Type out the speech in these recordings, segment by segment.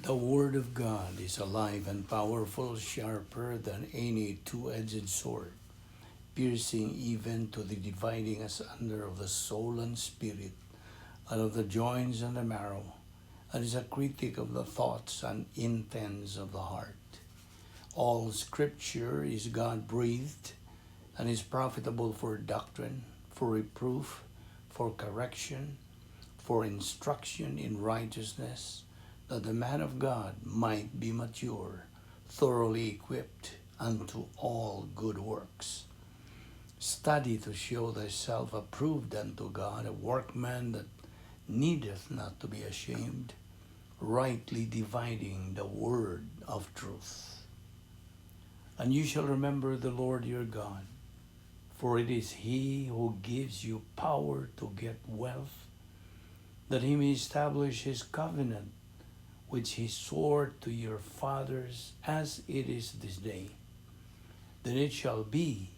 The Word of God is alive and powerful, sharper than any two-edged sword, piercing even to the dividing asunder of the soul and spirit, and of the joints and the marrow, and is a critic of the thoughts and intents of the heart. All Scripture is God breathed and is profitable for doctrine, for reproof, for correction, for instruction in righteousness, that the man of God might be mature, thoroughly equipped unto all good works. Study to show thyself approved unto God, a workman that needeth not to be ashamed, rightly dividing the word of truth. And you shall remember the Lord your God, for it is he who gives you power to get wealth, that he may establish his covenant, which he swore to your fathers, as it is this day. Then it shall be,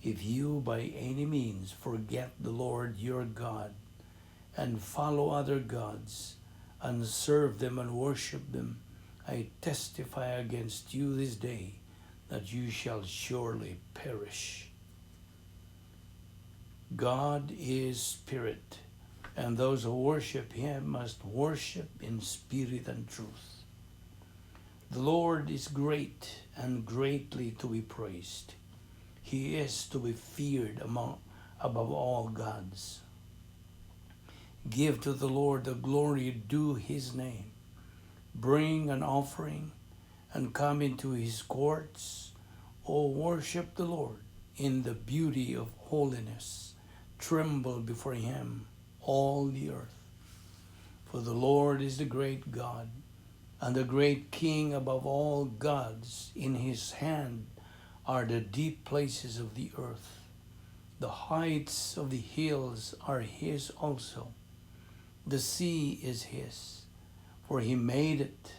if you by any means forget the Lord your God, and follow other gods, and serve them and worship them, I testify against you this day that you shall surely perish. God is spirit, and those who worship him must worship in spirit and truth. The Lord is great and greatly to be praised. He is to be feared above all gods. Give to the Lord the glory due his name. Bring an offering and come into his courts. O worship the Lord in the beauty of holiness. Tremble before him, all the earth. For the Lord is the great God and the great King above all gods. In his hand are the deep places of the earth. The heights of the hills are his also. The sea is his, for he made it,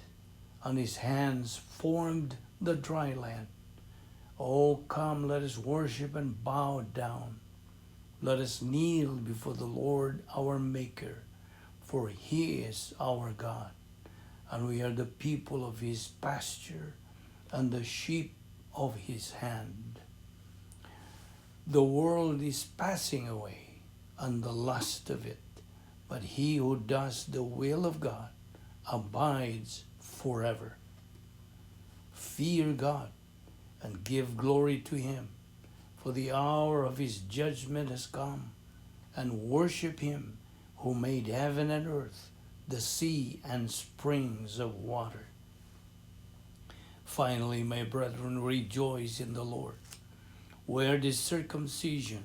and his hands formed the dry land. Oh, come, let us worship and bow down. Let us kneel before the Lord our Maker, for he is our God, and we are the people of his pasture and the sheep of his hand. The world is passing away, and the lust of it, but he who does the will of God abides forever. Fear God and give glory to him, for the hour of his judgment has come, and worship him who made heaven and earth, the sea and springs of water. Finally, my brethren, rejoice in the Lord. Wear the circumcision,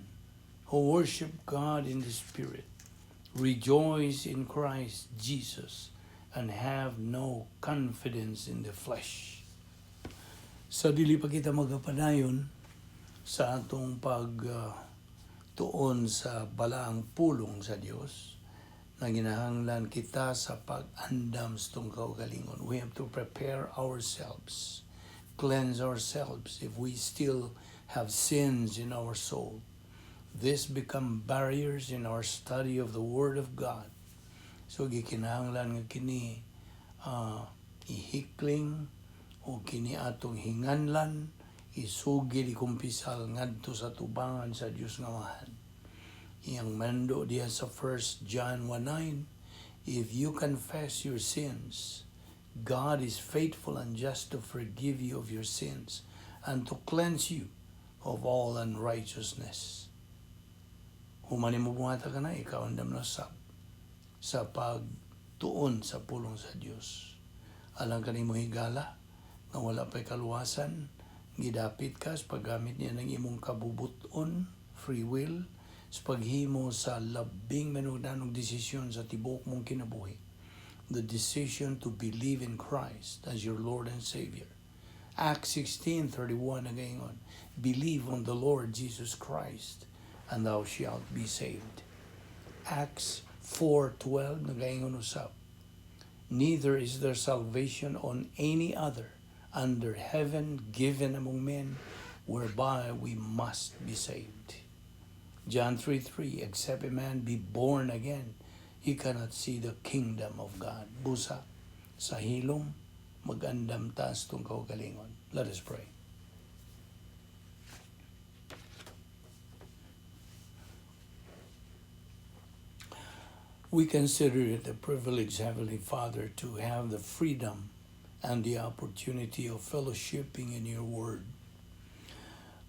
who worship God in the Spirit. Rejoice in Christ Jesus, and have no confidence in the flesh. Sa dili pa kita magapadayon sa atong pag tuon sa balaang pulong sa Dios, na ginahanglan kita sa pag-andam sa atong kaugalingon. We have to prepare ourselves, cleanse ourselves if we still have sins in our soul. This become barriers in our study of the Word of God. So gikinahanglan nga kini ihikling o kini atong hinganlan isugid ikumpisal ngadto sa tubangan sa Dios nga Amahan. Iyang mando diha sa 1 John 1:9, "If you confess your sins, God is faithful and just to forgive you of your sins and to cleanse you of all unrighteousness." Human nimo buhata kana, ikaw andam na sab sa pagtuon sa pulong sa Dios. Alang kanimo higala nga wala pa'y kaluwasan, gidapit ka sa paggamit niya ng imong kabubuton, free will, sa paghimo sa labing manudanong desisyon sa tibuok mong kinabuhi. The decision to believe in Christ as your Lord and Savior. Acts 16:31 nagaingon, "Believe on the Lord Jesus Christ, and thou shalt be saved." Acts 4:12 nagaingon usab, "Neither is there salvation on any other under heaven given among men whereby we must be saved." John 3:3, "Except a man be born again, he cannot see the kingdom of God." Busa, Sa hilom, magandam ta sa atong kaugalingon. Let us pray. We consider it a privilege, Heavenly Father, to have the freedom and the opportunity of fellowshipping in your word.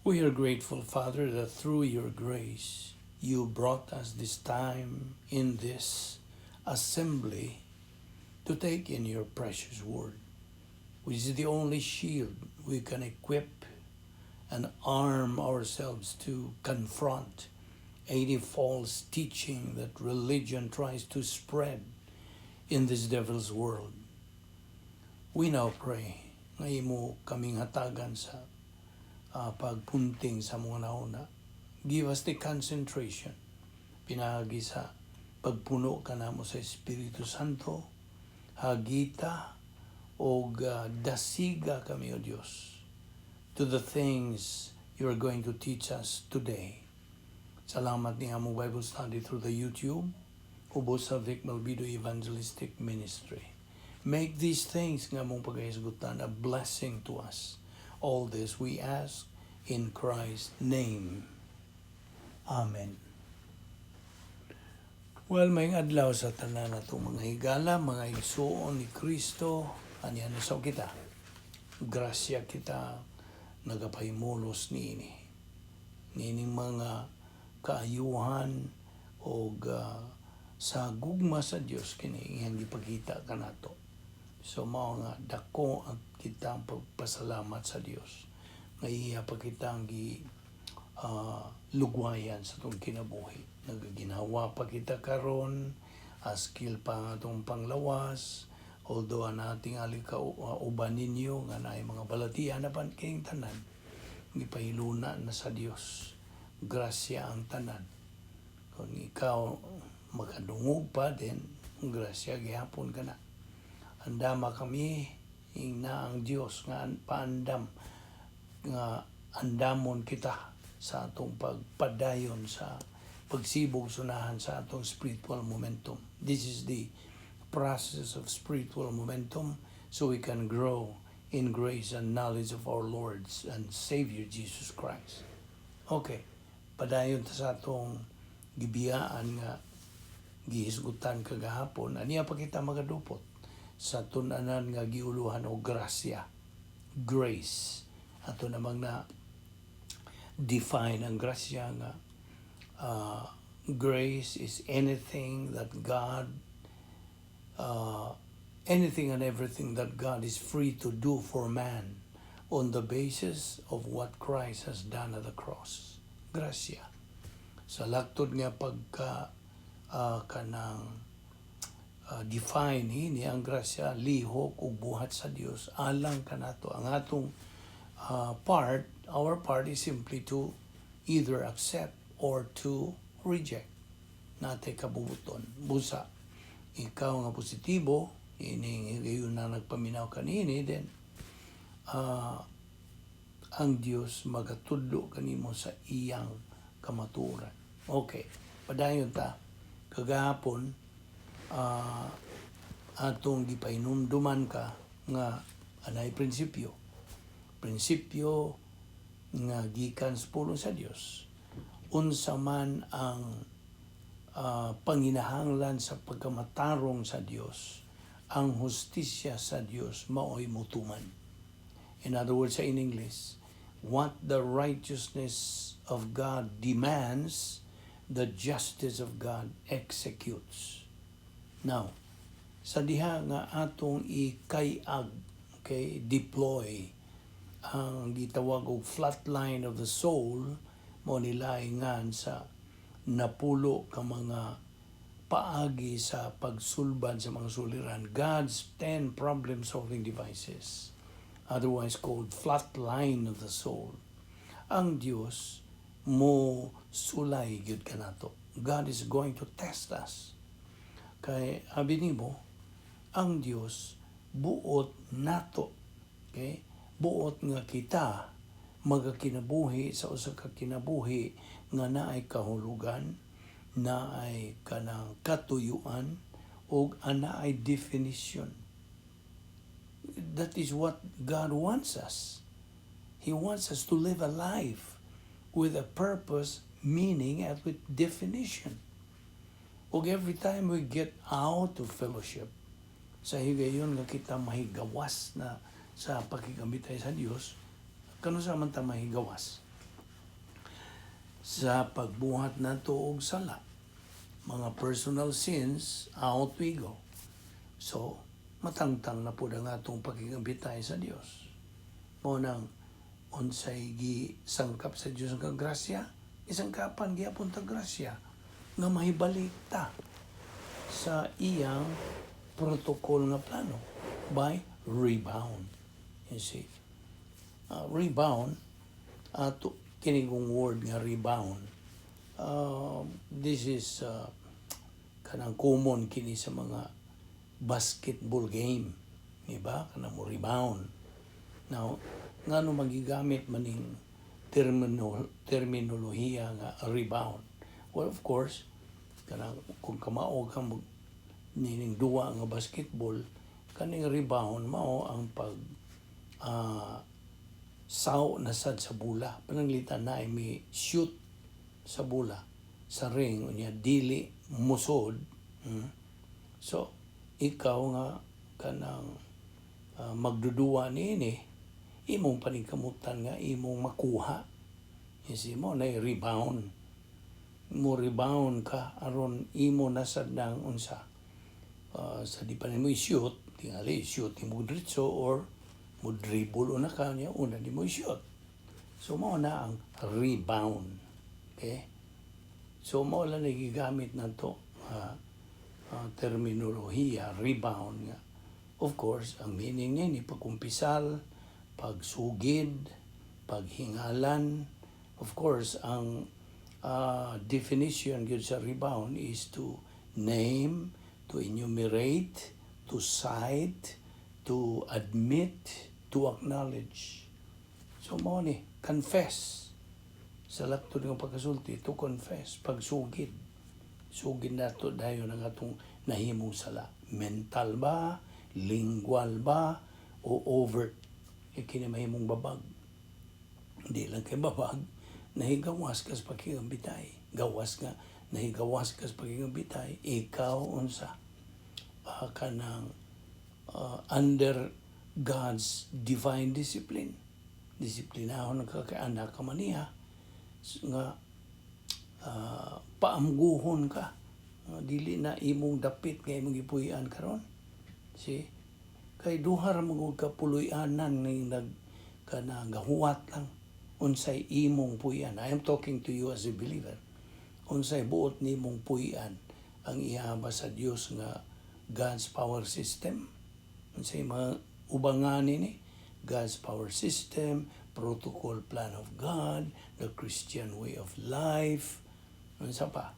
We are grateful, Father, that through your grace you brought us this time in this assembly to take in your precious word, which is the only shield we can equip and arm ourselves to confront any false teaching that religion tries to spread in this devil's world. We now pray nga imo kaming hatagan sa pagpunting sa mga nauna. Give us the concentration pinaagi sa pagpuno kanamo sa Espiritu Santo, hagita og dasiga kami, O Dios, to the things you are going to teach us today. Salamat ni among Bible study through the YouTube, ubos sa Vic Malvido Evangelistic Ministry. Make these things nga among pagahisgutan a blessing to us. All this we ask in Christ's name. Amen. Well, maayong adlaw sa tanan natong mga higala, mga igsuon ni Kristo, aniya na sa kita. Grasya kita nagapahimulos niini. Niining mga kaayuhan o sa gugma sa Dios kini iyang gipakita kanato. So mao nga dako ang kita ang pagpasalamat sa Dios nga iya pa kita ang gi lugwayan sa atong kinabuhi. Nagaginhawa pa kita karon, askil pa ang atong panglawas, although ang ating ka uban ninyo nga naay mga balatian apan kining tanan gipahiluna na sa Dios. Grasya ang tanan. Kung ikaw makadungog pa din, grasya gihapon ka na. Andama kami ingna ang Dios nga paandam nga andamon kita sa atong pagpadayon sa pagsibog sunahan sa atong spiritual momentum. This is the process of spiritual momentum so we can grow in grace and knowledge of our Lord and Savior Jesus Christ. Okay, padayon ta sa atong gibiyaan nga gihisgutan kagahapon. Aniya pa kita magadupot sa tun-anan nga giuluhan og grasya, grace. Ato namang na define ang grasya nga grace is anything that God anything and everything that God is free to do for man on the basis of what Christ has done at the cross. Grasya. Sa laktod nga pagka kanang define ini ang grasya, lihok ug buhat sa Dios alang kanato. Ang atong part, our part is simply to either accept or to reject. Naa tay kabubuton. Busa ikaw nga positibo ining higayon na nagpaminaw kanini, then ang Dios magatudlo kanimo sa iyang kamatuoran. Okay, padayon ta. Kagahapon atong gipahinumduman ka nga anay prinsipyo. Prinsipyo nga gikan sa pulong sa Dios. Unsa man ang panginahanglan sa pagkamatarong sa Dios, ang hustisya sa Dios maoy mutuman. In other words, in English, what the righteousness of God demands, the justice of God executes. Now, sa diha nga atong ikayag, okay, deploy ang gitawag og flat line of the soul mo nilaingan sa 10 ka mga paagi sa pagsulbad sa mga suliran, God's 10 problem solving devices, otherwise called flat line of the soul. Ang Dios mo sulay gyud kanato. God is going to test us kay abi nimo ang Dios buot nato, okay, buot nga kita magakinabuhi sa usa ka kinabuhi nga naay kahulugan, naay kanang katuyuan ug anaay definition. That is what God wants us. He wants us to live a life with a purpose, meaning, and with definition. Ug every time we get out of fellowship, sa higayon nga kita mahigawas na sa pakigambitay sa Dios, kanusa man ta mahigawas? Sa pagbuhat nato og sala, mga personal sins, out we go. So, matangtang na po ang atong pakigambitay sa Dios. Mao nang unsay gisangkap sa Dios nga grasya, isangkapan gihapon ta grasya nga mahibalik ta sa iyang protocol nga plano by rebound. You see? Rebound, ato kinigong word nga rebound. This is kanang common kini sa mga basketball game. Di ba? Kanang mo rebound. Now, ngano magigamit maning terminolohiya nga rebound? Well, of course, kanang kung kamao ka mag nining duwa nga basketball, kaning rebound mao ang pag saw na sad sa bola. Pananglitan na ay may shoot sa bola sa ring, unya dili musod. So ikaw nga kanang magduduwa niini, imong paningkamutan nga imong makuha. You see mo na rebound. Mo rebound ka aron imo nasad nang unsa, sa di pa nimo i-shoot, tingali shoot nimo diretso or mo dribble una ka niya una di mo i-shoot. So mao na ang rebound. Okay? So mao lang nagigamit nato terminolohiya rebound nga. Of course, ang meaning niya ni pagkumpisal, pagsugid, paghingalan. Of course, ang definition gyud sa rebound is to name, to enumerate, to cite, to admit, to acknowledge. So mao ni confess. Sa laktod nga pagkasulti, to confess, pagsugid. Sugid nato dayon ang atong nahimong sala. Mental ba, lingual ba, o overt. E kini mahimong babag. Hindi lang kay babag, nahigawas kas pakigambitay. Gawas nga, nahigawas kas pakigambitay, ikaw unsa kanang under God's divine discipline. Disiplinahon ka kay anak ka man niya nga paamguhon ka. Dili na imong dapit nga imong gipuy-an karon. See? Kay duha ra man ka puloy-anan ning nag kanang gahuwat lang unsay imong puy-an. I am talking to you as a believer. Unsay buot nimong puy-an ang ihaba sa Dios nga God's power system? Unsay mga ubangan ni God's power system, protocol plan of God, the Christian way of life, unsa pa?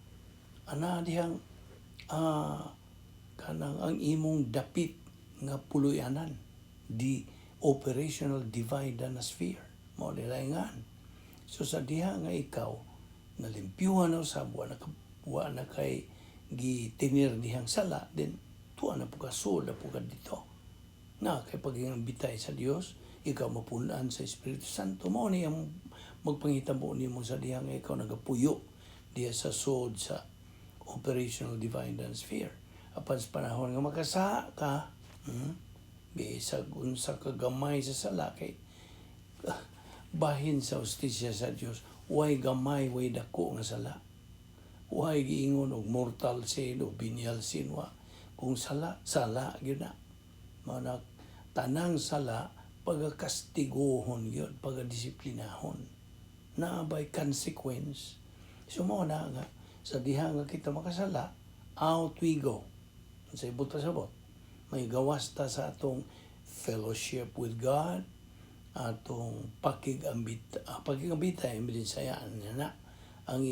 Ana dihang kanang ang imong dapit nga puloy-anan, the operational divine sphere mao nila. So sa diha nga ikaw nalimpyuhan na usab, wa na kay gitinir dihang sala, then tuwa na po ka, sul na po ka dito na kay pagingambitay sa Dios, ikaw mapunan sa Espiritu Santo. Mao ni ang magpangitabo nimo sa diha nga ikaw nagapuyo diha sa sod sa operational divine sphere. Apan sa panahon nga makasala ka, bisag unsa ka gamay sa sala, kay bahin sa hustisya sa Dios, way gamay, way dako nga sala. Way giingon og mortal sin o venial sin, wa. Kung sala, sala gyud na. Mao na tanang sala pagakastiguhon gyud, pagadisiplinahon na by consequence. So mao na nga sa diha nga kita makasala, out we go. Sa ibot pasabot, may gawas ta sa atong fellowship with God, atong pakigambita, sayaan niya na ang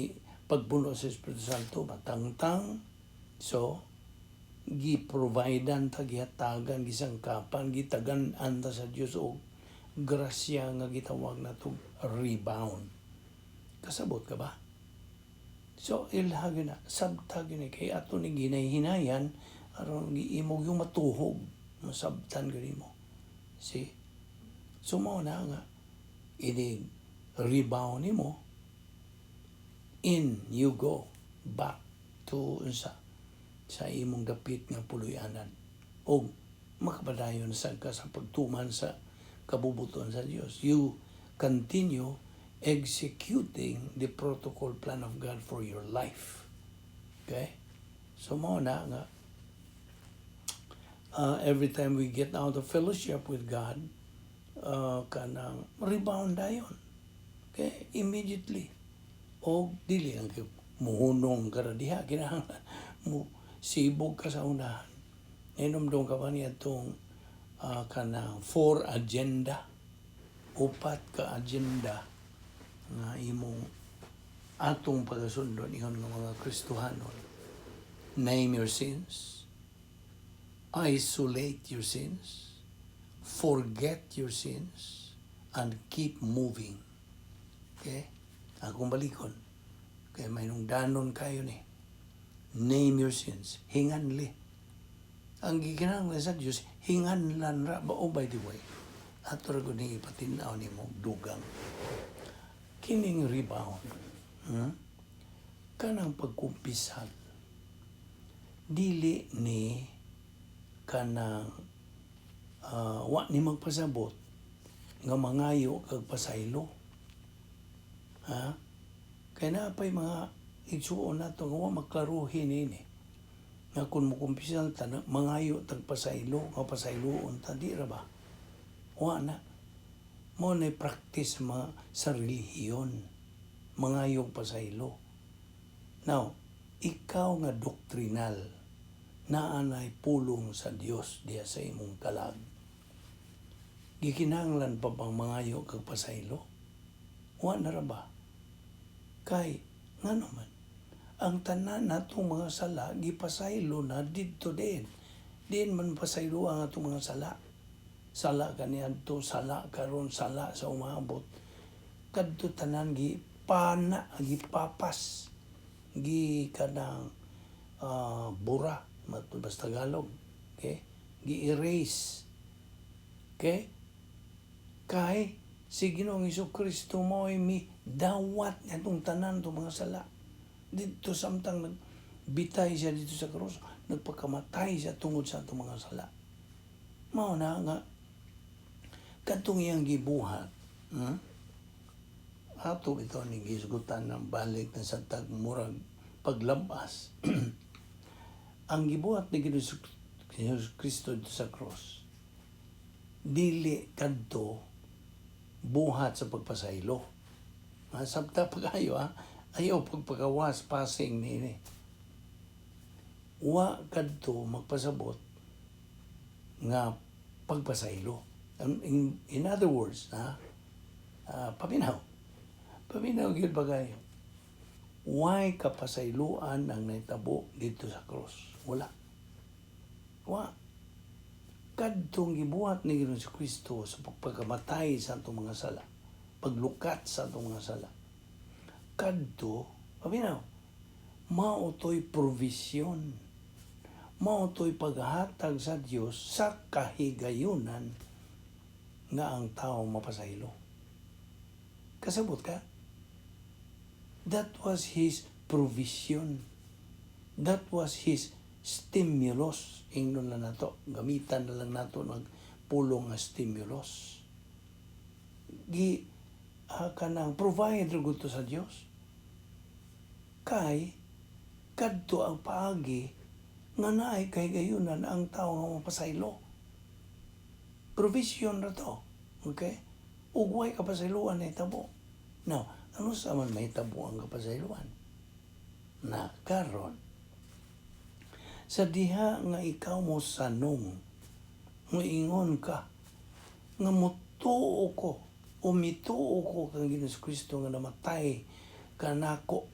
pagpuno sa Espiritu Santo matangtang. So gi-providean ta, gihatagan, gisangkapan, gitagan-an ta sa Dios og grasya nga gitawag nato rebound. Kasabot ka ba? So ilha gyud na, sabta gyud ni, kay ato ni ginahinayan aron giimog yung matuhog, masabtan gyud nimo. See? So mao na nga inig rebound nimo, in you go back to unsa, sa imong dapit nga puloy-anan o makapadayon sa ka sa pagtuman sa kabubuton sa Dios. You continue executing the protocol plan of God for your life. Okay? So mao na nga every time we get out of fellowship with God, kanang rebound dayon. Okay? Immediately. O dili ang kay muhunong ka ra diha, kinahanglan mo sibog ka sa unahan. Hinumdum ka ba niya itong kanang four agenda, upat ka agenda nga imong atong pagasundon ingon nga mga Kristohanon? Name your sins, isolate your sins, forget your sins, and keep moving. Okay? Akong balikon. Kay may danon kayo ni. Name your sins. Hinganli. Ang gikinahanglan sa Diyos, hinganlan ra ba? Oh, by the way, ato ra gud ni ipatin-aw nimo dugang. Kining rebound, Kanang pagkumpisal, dili ni kanang wa ni magpasabot nga mangayo kag pasaylo. Ha? Kay naa pay mga igsuon nato nga wa maklaruhin ini. Nga kung mukumpisal ta, mangayo tag pasaylo, nga pasayloon ta, di ra ba? Wa na. Mao na practice sa mga sa relihiyon. Mangayog pasaylo. Now, ikaw nga doktrinal, naa nay pulong sa Dios diya sa imong kalag. Gikinahanglan pa bang mangayo kag pasaylo? Wa na ra ba? Kay ngano man ang tanan natong mga sala gipasaylo na didto din. Diin man pasaylo ang atong mga sala. Sala kaniadto, sala karon, sala sa umabot. Kadto tanan gi pana, gipapas, gi kanang bura, matud basta Tagalog. Okay? Gi-erase. Okay? Kay si Ginoong Kristo mo'y mi dawat niya tanan itong mga sala. Dito samtang nagbitay siya dito sa krus, nagpakamatay siya tungod sa atong mga sala. Mao na nga kadtong iyang gibuhat, Ato ito ni gisgutan ng balik na sa tagmurag paglabas. Ang gibuhat ni Ginoong Kristo dito sa cross, dili kadto buhat sa pagpasaylo. Masabta pa kayo ha. Ayaw pagpagawas passing nini. Wa kadto magpasabot nga pagpasaylo. In other words, ha, paminaw. Paminaw gyud ba kayo? Why kapasayloan ang nahitabo dito sa cross? Wala. Wa. Kadtong gibuhat ni Ginoong Kristo sa pagpakamatay sa atong mga sala, paglukat sa atong mga sala. Kadto, paminaw, mao to'y provision. Mao to'y paghatag sa Dios sa kahigayunan nga ang tao mapasaylo. Kasabot ka? That was his provision. That was his stimulus. Ingnon lang nato. Gamitan na lang nato ng pulong nga stimulus. Gi kanang provide ra gud to sa Dios. Kay kadto ang paagi nga naay kahigayunan ang tao nga mapasaylo. Provision ra to. Okay? Ug way kapasayloan na hitabo. Now, ano sa man mahitabo ang kapasayloan? Na karon sa diha nga ikaw mo sanong, moingon ka nga mutuo ko o mituo ko kang Ginoong Kristo nga namatay kanako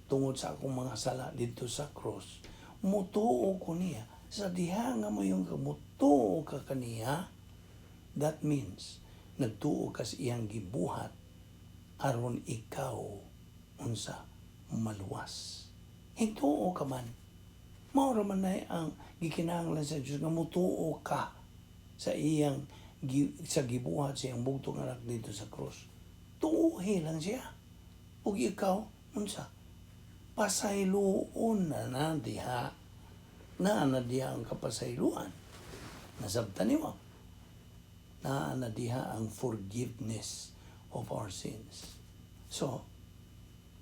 tungod sa akong mga sala didto sa cross, mutuo ko niya. Sa diha nga moingon ka mutuo ka kaniya, that means nagtuo ka sa iyang gibuhat aron ikaw unsa, maluwas. Higtuo ka man. Mao ra man na ang gikinahanglan sa Dios nga mutuo ka sa iyang Sa gibuhat sa iyang bugtong anak didto sa krus. Tuohi lang siya. Ug ikaw, unsa? Pasayloon na na diha. Naa na diha ang kapasayloan. Nasabtan nimo? Naa na diha ang forgiveness of our sins. So,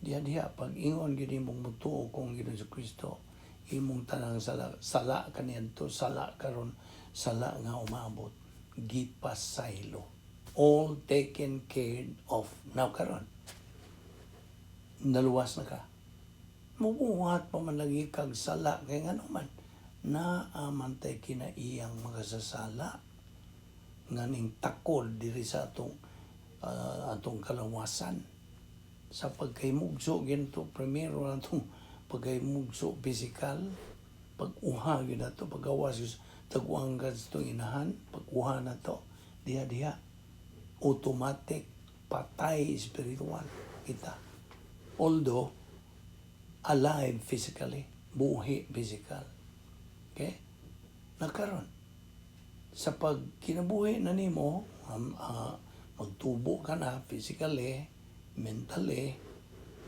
diha diha pag ingon gyud imong mutuo kung Ginoong Kristo, imong tanang sala, sala kaniadto, sala karon, sala nga umaabot, gipasaylo. All taken care of. Now karon, naluwas na ka. Mubuhat pa man lagi kag sala kay ngano man naa man tay kinaiyang makasasala nga ning takod diri sa atong kalawasan sa pagkahimugso ginto. Primero atong pagkahimugso physical, pag-uha gyud nato, paggawas sa taguang sa itong inahan, pag-uha na to diha diha automatic patay spiritual kita, although alive physically, buhi physical. Okay, nakaron sa pagkinabuhi na nimo, magtubo ka na physically, mentally,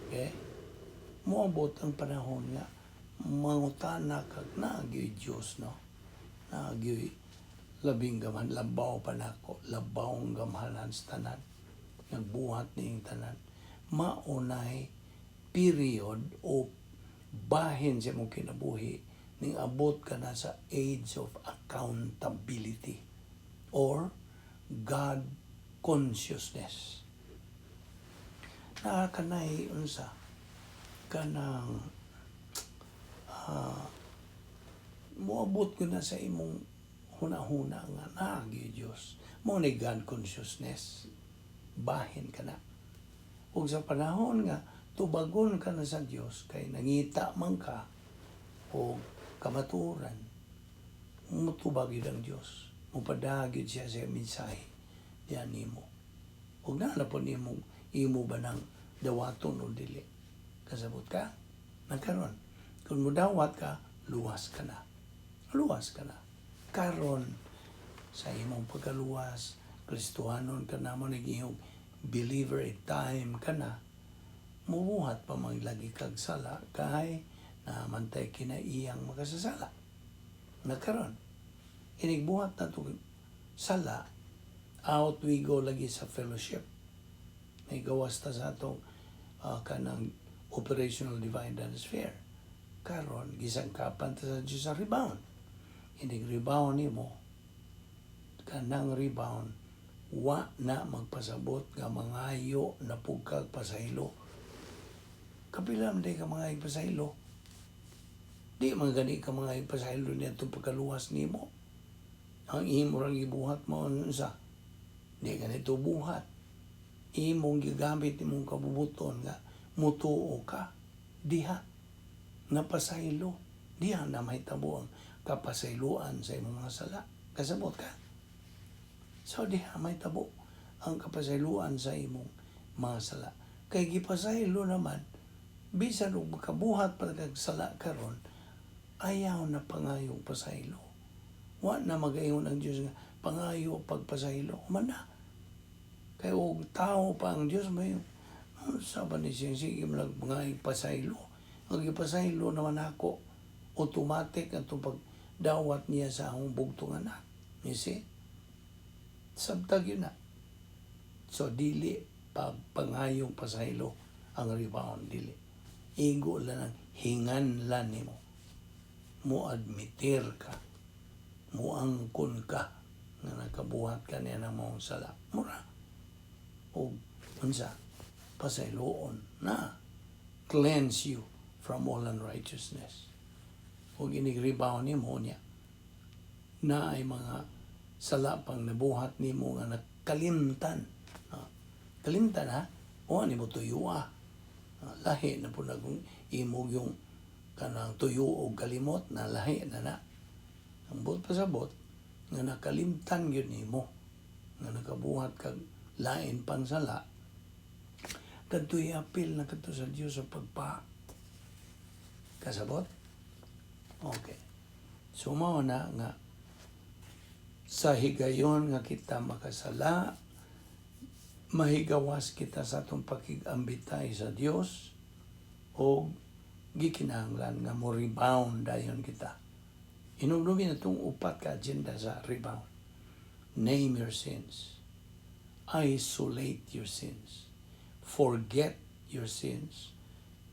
okay, moabot ang panahon nga mangutana kag naa gyoy Dios, no? Naa gyoy labing gamhan, labaw pa nako, labaw ang gamhanan sa tanan, nagbuhat niing tanan. Maunay period o bahin sa imong kinabuhi ning abot ka na sa age of accountability or God consciousness. Naa kanay unsa kanang moabot ko na sa imong huna-huna nga naa gyud Dios. Mao ni God consciousness. Bahin ka na. Ug sa panahon nga tubagon ka na sa Dios kay nangita man ka og kamatuoran, mutubag gyud ang Dios. Mupadagid siya sa mensahe diyan nimo. Ug naa na po nimo imo ba nang dawaton o dili. Kasabot ka? Nagkaron. Kung mudawat ka, luwas ka na. Luwas ka na. Karon, sa imong pagkaluwas, Kristohanon ka na mo, naging believer in time ka na, mubuhat pa man lagi kag sala kay naa man tay kinaiyang makasasala. Nagkaron, inigbuhat na to sala, out we go lagi sa fellowship. May gawas ta sa atong kanang operational divine sphere. Karon, gisangkapan ta sa Diyos sa rebound. Inig rebound nimo, kanang rebound, wa na magpasabot nga mangayo na pugkag pasaylo. Kapila man day ka mga pasaylo. Di man gani ka mga pasaylo niya itong pagkaluwas nimo. Ang imo rang gibuhat mo unsa? Di ganito buhat. Imong gigamit imong kabubuton nga mutuo ka diha napasaylo, diha na mahitabo ang kapasayloan sa imong mga sala. Kasabot ka? So diha mahitabo ang kapasayloan sa imong mga sala kay gipasaylo naman. Bisan og makabuhat pa kag sala karon, ayaw na pangayong pasaylo. Wa na magaingon ang Dios nga pangayo pagpasaylo man na kay og tao pa ang Dios, may sa ba ni siya, sige man mga pasaylo. Ang gipasaylo naman ako, automatic ang pagdawat niya sa akong bugtong anak. You see? Sabtag yun na. So dili pa pangayong pasaylo ang rebound, dili. Igo lang ang hingan lang nimo. Mo admitir ka. Mo angkon ka nga nakabuhat ka niya ng mong sala. Mura. O unsa, pasayloon na, cleanse you from all unrighteousness. Ug inig rebound nimo niya na ay mga sala pang nabuhat nimo nga nakalimtan. Ah, kalimtan ha, o nimo tuyo ah. Ah, lahi na po na kung imo yung kanang tuyo o kalimot na, lahi na na. Ang buot pasabot nga nakalimtan gyud nimo nga nakabuhat kag lain pang sala kadto, apil na kadto sa Dios sa pagpa. Kasabot? Okay. So mao na nga Sa higayon nga kita makasala, mahigawas kita sa atong pakig-ambitay sa Dios o gikinahanglan nga mo rebound dayon kita. Inumdumin na itong upat ka agenda sa rebound. Name your sins. Isolate your sins. Forget your sins.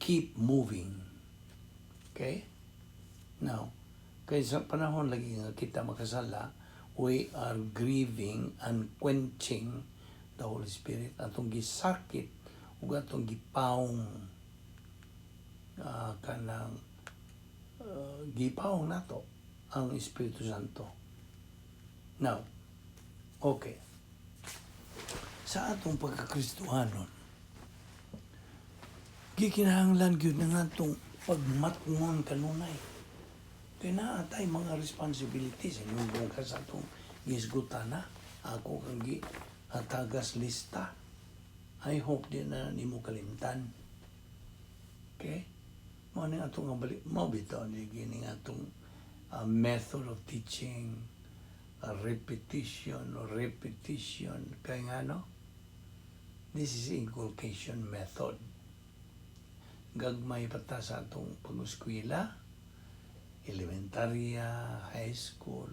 Keep moving. Okay? Now, kay sa panahon lagi nga kita makasala, we are grieving and quenching the Holy Spirit. Atong gisakit ug atong gipaong kanang gipaong nato ang Espiritu Santo. Now, okay. Sa atong pagkakristuhanon, gikinahanglan gyud na atong pagmatngon kanunay. Kay naa tay mga responsibilities. Inungdong ka sa atong gisgutan na. Ako kang gi hatagas lista. I hope di na nimo kalimtan. Okay? Mao ni atong nga balik mao bitaw ni gini nga atong method of teaching, repetition, repetition, kay nga no, this is inculcation method. Gagmay pa ta sa atong pag-eskwela, elementarya, high school,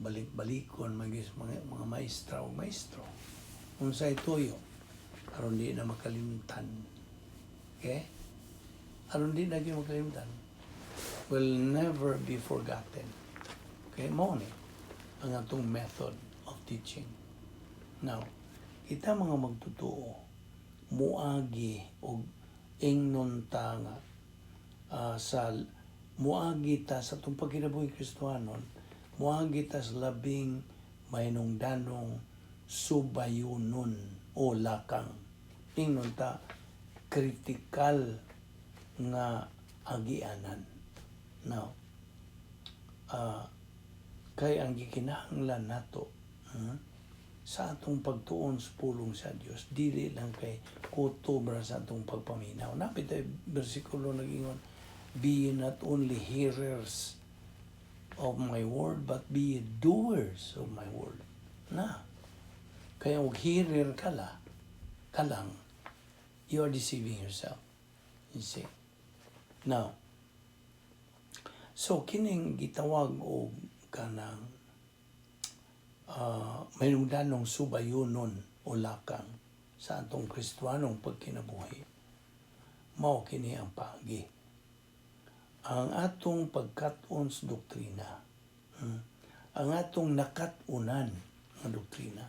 balik-balikon magis mga maestra o maestro unsay tuyo aron di na makalimtan. Okay, aron di na gyud makalimtan, will never be forgotten. Okay, mo ni ang atong method of teaching. Now, kita mga magtutuo muagi og ingnon ta nga sa muagi ta sa atong pagkinabuhi Kristohanon, muagi ta sa labing mahinungdanong subayunon o lakang. Ingnon ta kritikal nga agianan. Now, kay ang gikinahanglan nato sa atong pagtuon sa pulong sa Dios, dili lang kay kutob ra sa atong pagpaminaw. Napit ay bersikulo nag-ingon, "Be ye not only hearers of my word, but be ye doers of my word." Na kaya og hearer ka lang, you are deceiving yourself, you see. Now, so kining gitawag og kanang mahinungdanong subayunon o lakang sa atong Kristohanong pagkinabuhi. Mao kini ang paagi. Ang atong pagkat-on sa doktrina, ang atong nakat-unan nga doktrina,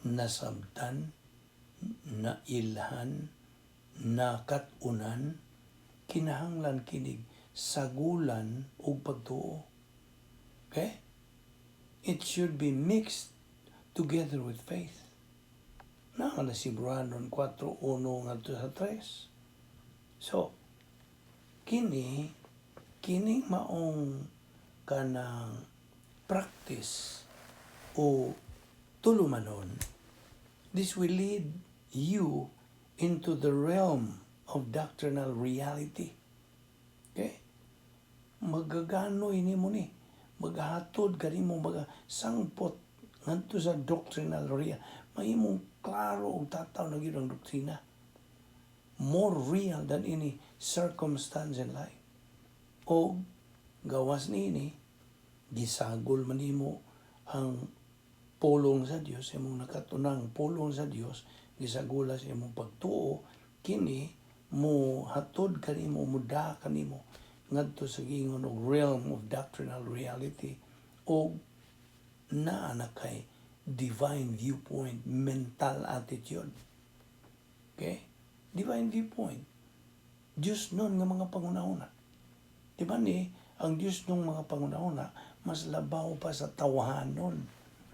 nasabtan, nailhan, nakat-unan, kinahanglan kinig sagulan og pagtuo. Okay? It should be mixed together with faith. Na na si Brandon 4:1 ngadto sa 3. So, kini kining maong kanang practice o tulumanon, this will lead you into the realm of doctrinal reality. Okay? Magagano ini mo ni. Maghatod kanimo maga sangpot ngadto sa doctrinal reality. Mahimong klaro og tataw na gyud ang doktrina. More real than any circumstance in life. O gawas niini, gisagol man nimo ang pulong sa Dios, imong nakatunang pulong sa Dios, gisagula sa imong pagtuo, kini mo hatod kanimo, muda kanimo ngadto sa giingon og realm of doctrinal reality o naa na kay divine viewpoint, mental attitude. Okay? Divine viewpoint. Diyos nun nga mga pangunahuna. Di ba ni, ang Diyos nung mga pangunahuna, mas labaw pa sa tawahanon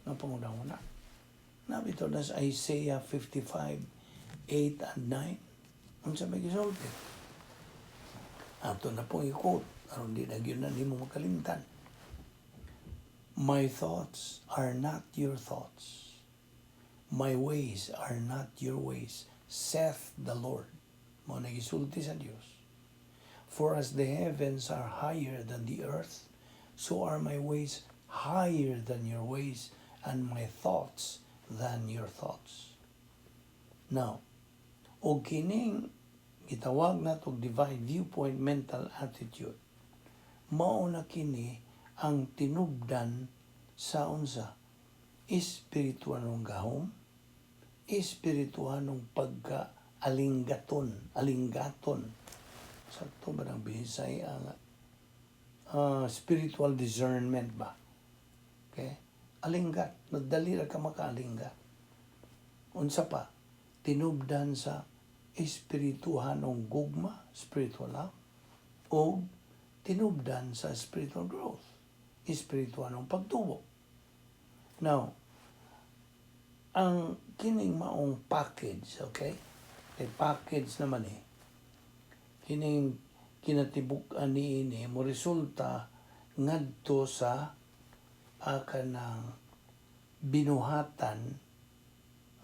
ng pangunahuna. Nabito na sa Isaiah 55, 8 and 9. Unsa may gisulti? Ato na pong i-quote aron di na gyud na nimo makalimtan. "My thoughts are not your thoughts. My ways are not your ways, saith the Lord." Mao na gisulti sa Dios. "For as the heavens are higher than the earth, so are my ways higher than your ways and my thoughts than your thoughts." Now, og kining gitawag nato divine viewpoint mental attitude, mao na kini ang tinubdan sa unsa? Espirituanong gahom, espirituanong pagka alinggaton, alinggaton. Sakto ba ng Bisaya ang spiritual discernment ba? Okay? Alinggat. Nagdali ra ka makaalinggat. Unsa pa? Tinubdan sa espirituhanong gugma, spiritual love, o tinubdan sa spiritual growth, espirituhanong pagtubo. Now, ang kining maong package, okay? Kay package naman eh. Kining kinatibuk-an niini mo resulta ngadto sa kanang binuhatan,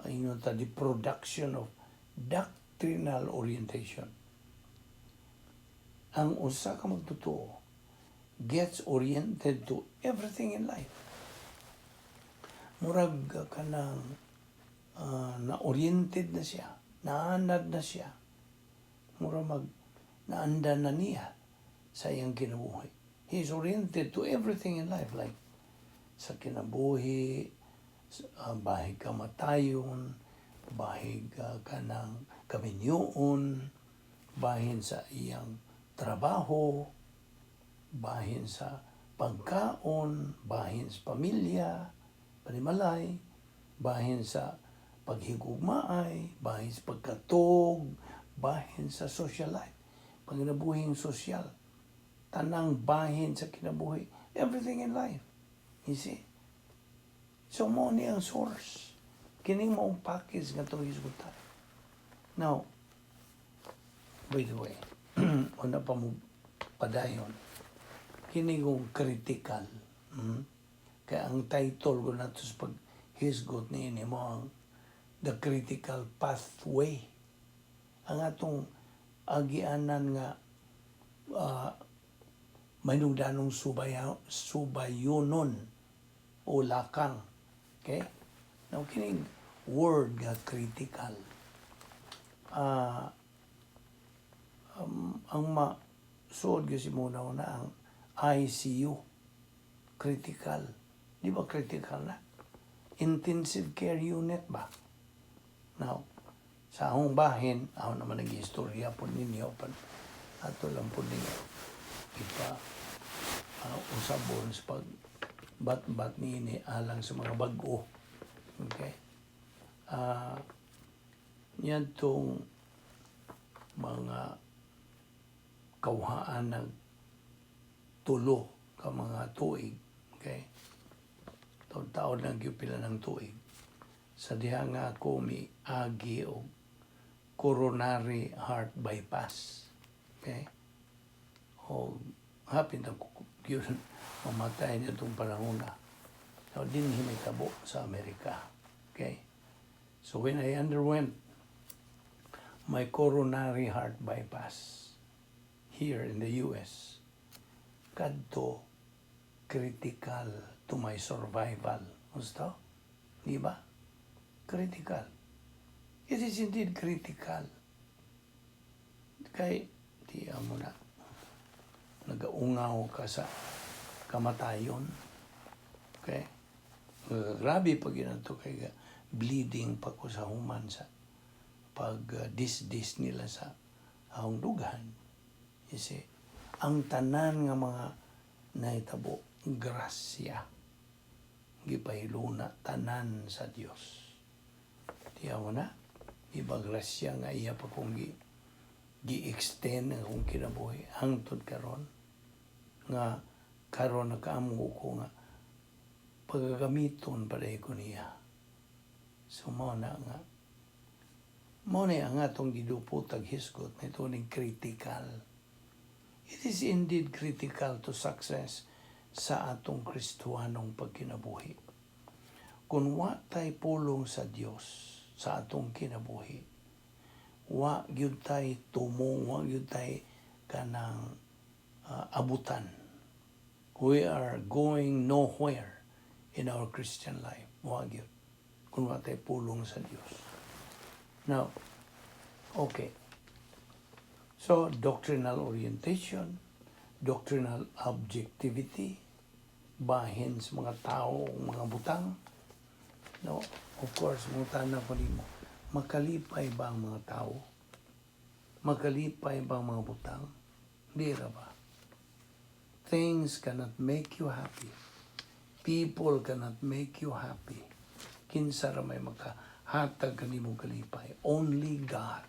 ingon ta, the production of doctrinal orientation. Ang usa ka magtotoo gets oriented to everything in life. Murag kanang na-oriented na siya, naanad na siya. Mura mag naanda na niya sa iyang kinabuhi. He is oriented to everything in life, like sa kinabuhi, bahig kamatayon, bahig kanang kaminyoon, bahin sa iyang trabaho, bahin sa pagkaon, bahin sa pamilya, panimalay, bahin sa paghigugmaay, bahin sa pagkatog, bahin sa social life, panginabuhing sosyal, tanang bahin sa kinabuhi, everything in life. You see? So mao ni ang source. Kining maong package nga itong hisgutan. Now, by the way, una pa mo padayon, kini kong critical. Kaya ang title ko nato sa paghisgot niini mao ang The Critical Pathway. Ang atong agianan nga mahinungdanong subayonon o lakang. Okay? Now, kining word nga critical. Ang masuod kasi muna na ang ICU. Critical. Di ba critical na? Intensive care unit ba? Now, sa akong bahin, ako naman nag-istorya po ninyo, pan, ato lang po ninyo ipa usabon sa pag bat-bat niini alang sa mga bag-o. Okay? Yan tong mga kawhaan ng 3 ka mga tuig. Okay? Taon-taon lang gyud pila ng tuig. Sa diha nga ako miagi og coronary heart bypass. Okay? O hapit na ko gyud mamatay niya itong panahon na. So, dinhi mahitabo sa Amerika. Okay? So when I underwent my coronary heart bypass here in the US, kadto critical to my survival. Gusto? Di ba? Critical. It is indeed critical. Kay, di mo na, nagaungaw ka sa kamatayon. Okay? Grabe pag ginato kay bleeding pa ko sa human sa pag dis-dis nila sa ahong dughan. You see, ang tanan nga mga nahitabo, grasya. Gipahiluna tanan sa Dios. Tiya mo na, di ba grasya nga iya pa kong gi-extend ang akong kinabuhi hangtod karon nga karon nakaamgo ko nga pagagamiton pa ko niya. So mao na nga mao na ang atong gidupot ag hisgot na ito ning critical. It is indeed critical to success sa atong Kristohanong pagkinabuhi. Kung wa tay pulong sa Dios sa atong kinabuhi, wa gyud tay tumong, wa gyud tay kanang abutan. We are going nowhere in our Christian life. Wa gyud. Kung wa tay pulong sa Dios. Now, okay. So, doctrinal orientation, doctrinal objectivity, bahin sa mga tao, mga butang. No, of course, mangutana ko nimo, makalipay ba ang mga tao? Makalipay ba ang mga butang? Di ra ba? Things cannot make you happy. People cannot make you happy. Kinsa ra may makahatag kanimo kalipay? Only God.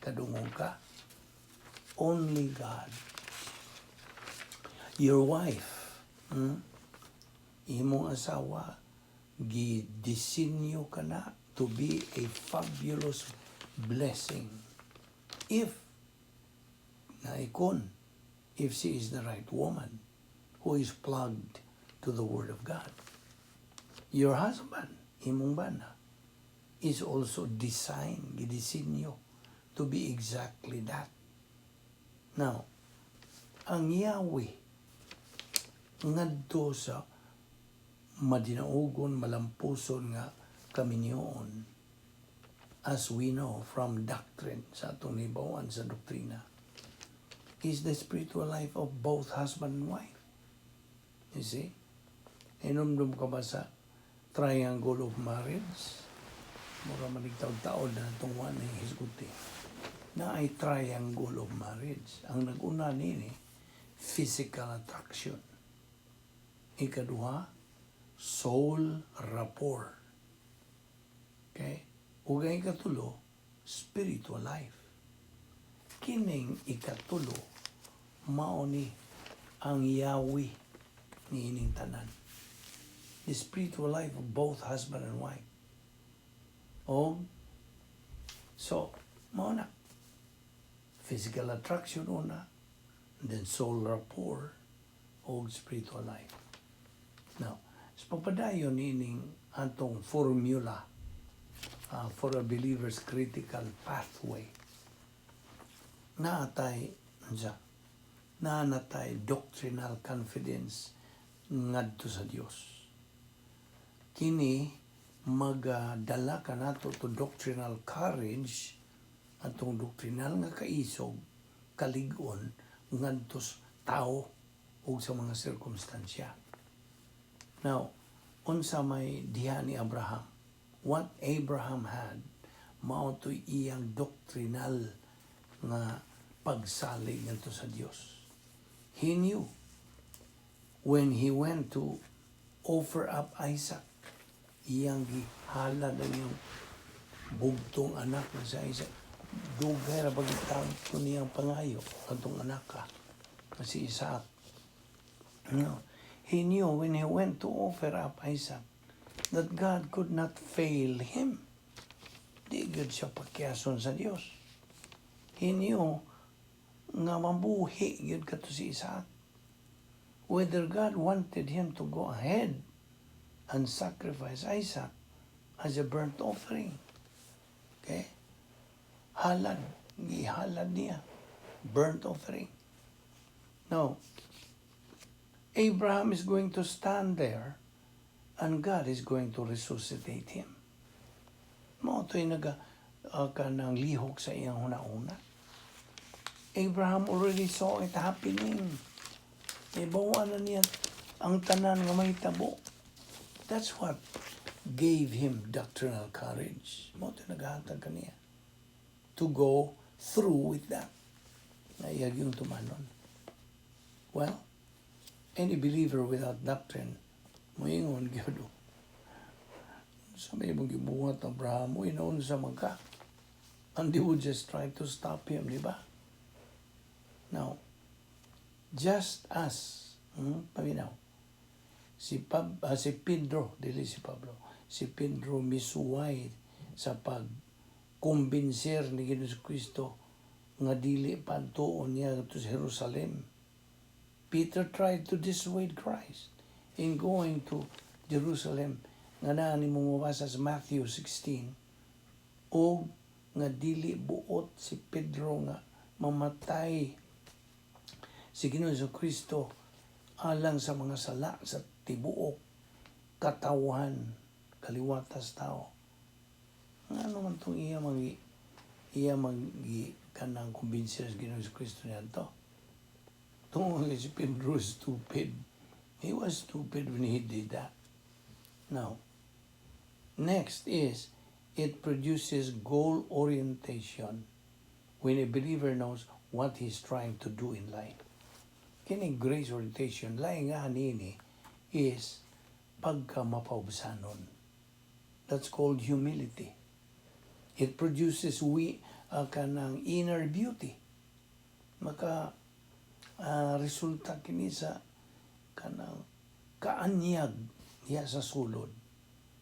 Kadungog ka? Only God. Your wife, Imong asawa, gidisenyo ka na to be a fabulous blessing. If, naikon, if she is the right woman who is plugged to the Word of God. Your husband, imong bana, is also designed, gidisenyo to be exactly that. Now, ang Yahweh ngadto sa madinaugon, malampuson nga kaminyoon, as we know from doctrine, sa atong nahibaw-an sa doktrina, is the spiritual life of both husband and wife. You see? Hinumdum ka ba sa triangle of marriage? Mura man taon na itong one na hisguti. Naay triangle of marriage. Ang nag-una nini, physical attraction. Ikaduha, soul rapport. Okay? Ug ang ikatulo, spiritual life. Kining ikatulo, mao ni ang Yahweh niining tanan. The spiritual life of both husband and wife. O, so, mao na. Physical attraction una, and then soul rapport, o spiritual life. Now, sa pagpadayon niining atong formula for a believer's critical pathway, naatay unsa? Naa natay doctrinal confidence ngadto sa Dios. Kini magadala kanato to doctrinal courage, atong doctrinal nga kaisog, kalig-on ngadto sa tao ug sa mga sirkumstansya. Now, unsa may diha ni Abraham? What Abraham had, mao to'y iyang doctrinal nga pagsalig ngadto sa Dios. He knew when he went to offer up Isaac, iyang gihalad ang iyang bugtong anak na si Isaac. Dugay ra pagitawag niyang pangayo atong anak ka na si Isaac. No. He knew when he went to offer up Isaac that God could not fail him. Di gyud siya pakyason sa Dios. He knew nga mabuhi gyud kato si Isaac. Whether God wanted him to go ahead and sacrifice Isaac as a burnt offering. Okay? Halad. Gihalad niya. Burnt offering. No. Abraham is going to stand there and God is going to resuscitate him. Mao to'y naga kanang lihok sa iyang huna-huna. Abraham already saw it happening. Nahibaw-an na niya ang tanan nga mahitabo. That's what gave him doctrinal courage. Mao to'y naghahatag kaniya to go through with that. Na iya gyung tumanon. Well, any believer without doctrine, moingon gyud, "Unsa may imong gibuhat, Abraham? Uy, naunsa man ka?" And they would just try to stop him, di ba? Now, just as, paminaw, si Pedro, dili si Pablo, si Pedro misuway sa pag kumbinser ni Ginoong Kristo nga dili padtuon niya to sa Jerusalem. Peter tried to dissuade Christ in going to Jerusalem nga naa nimo mabasa sa Matthew 16, o nga dili buot si Pedro nga mamatay si Ginoong Kristo. Alang sa mga sala sa tibuok katawhan, kaliwatas tao. Ngano man tong iya magi kanang kumbinsiya sa Ginoong Kristo niadto? Tungod si Pedro stupid. He was stupid when he did that. Now, next is it produces goal orientation when a believer knows what he's trying to do in life. Kini grace orientation, lain nga nini is pagka mapaubsanon. That's called humility. It produces we kanang inner beauty. Maka resulta kini sa kanang kaanyag niya sa sulod.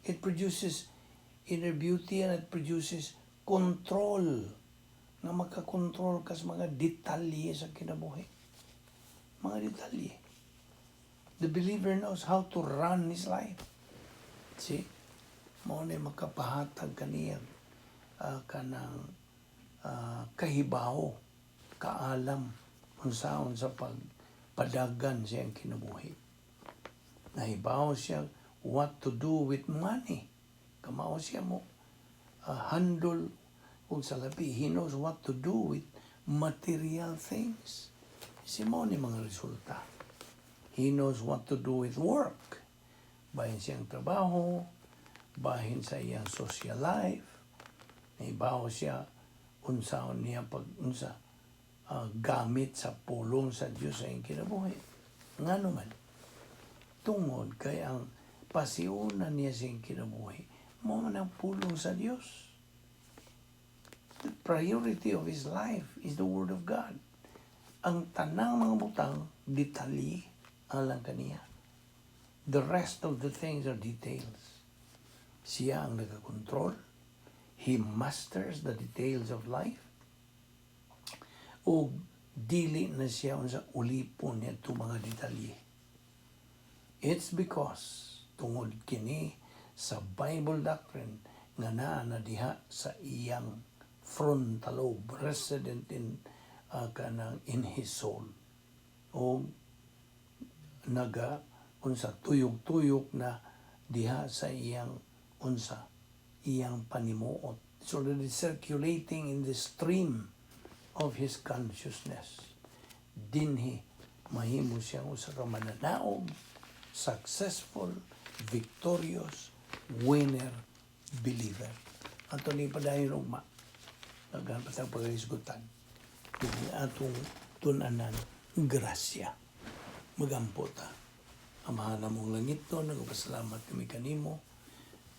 It produces inner beauty and it produces control, nga makakontrol ka sa mga detalye sa kinabuhi. Mga detalye. The believer knows how to run his life. See? Mao na makapahatag kaniya kanang kahibaw, kaalam unsaon sa pagpadagan sa iyang kinabuhi. Nahibaw siya what to do with money. Kamao siya mo handle ug sa labi. He knows what to do with material things. Si mao ni mga resulta. He knows what to do with work. Bahin sa iyang trabaho, bahin sa iyang social life. Nahibaw siya unsaon niya pag unsa gamit sa pulong sa Dios sa iyang kinabuhi. Ngano man? Tungod kay ang pasiunan niya sa iyang kinabuhi, mao man ang pulong sa Dios. The priority of his life is the Word of God. Ang tanang mga butang, detalye alang kaniya. The rest of the things are details. Siya ang nagakontrol. He masters the details of life. O dili na siya unsa ulipon niya itong mga detalye. It's because tungod kini sa Bible doctrine nga naa na diha sa iyang frontal lobe, resident in kanang in his soul, o naga unsa tuyok-tuyok na diha sa iyang unsa iyang panimuot. It's already circulating in the stream of his consciousness. Dinhi mahimo siyang usa ka mananaog, successful, victorious, winner, believer. Ato ni padayon ugma. Daghan pa tang paghisgutan. Kung atong tun-anan, grasya. Magampo ta. Amahan namong langitnon, nagpasalamat kami kanimo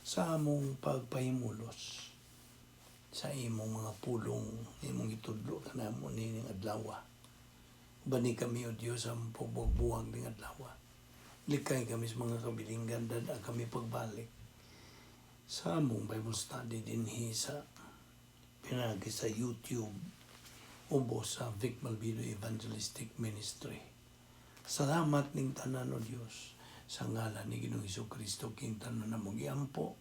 sa among pagpahimulos sa imong mga pulong imong gitudlo kanamo nining adlaw. Bani kami, o Dios, ang pagbuwag ning adlaw. Likay kami sa mga kabilinggan, dad kami pagbalik sa among Bible study dinhi sa pinagi sa YouTube ubos sa Vic Malvido Evangelistic Ministry. Salamat ning tanan, o Dios, sa ngalan ni Ginoong Kristo king tanan namong giampo.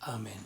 Amen.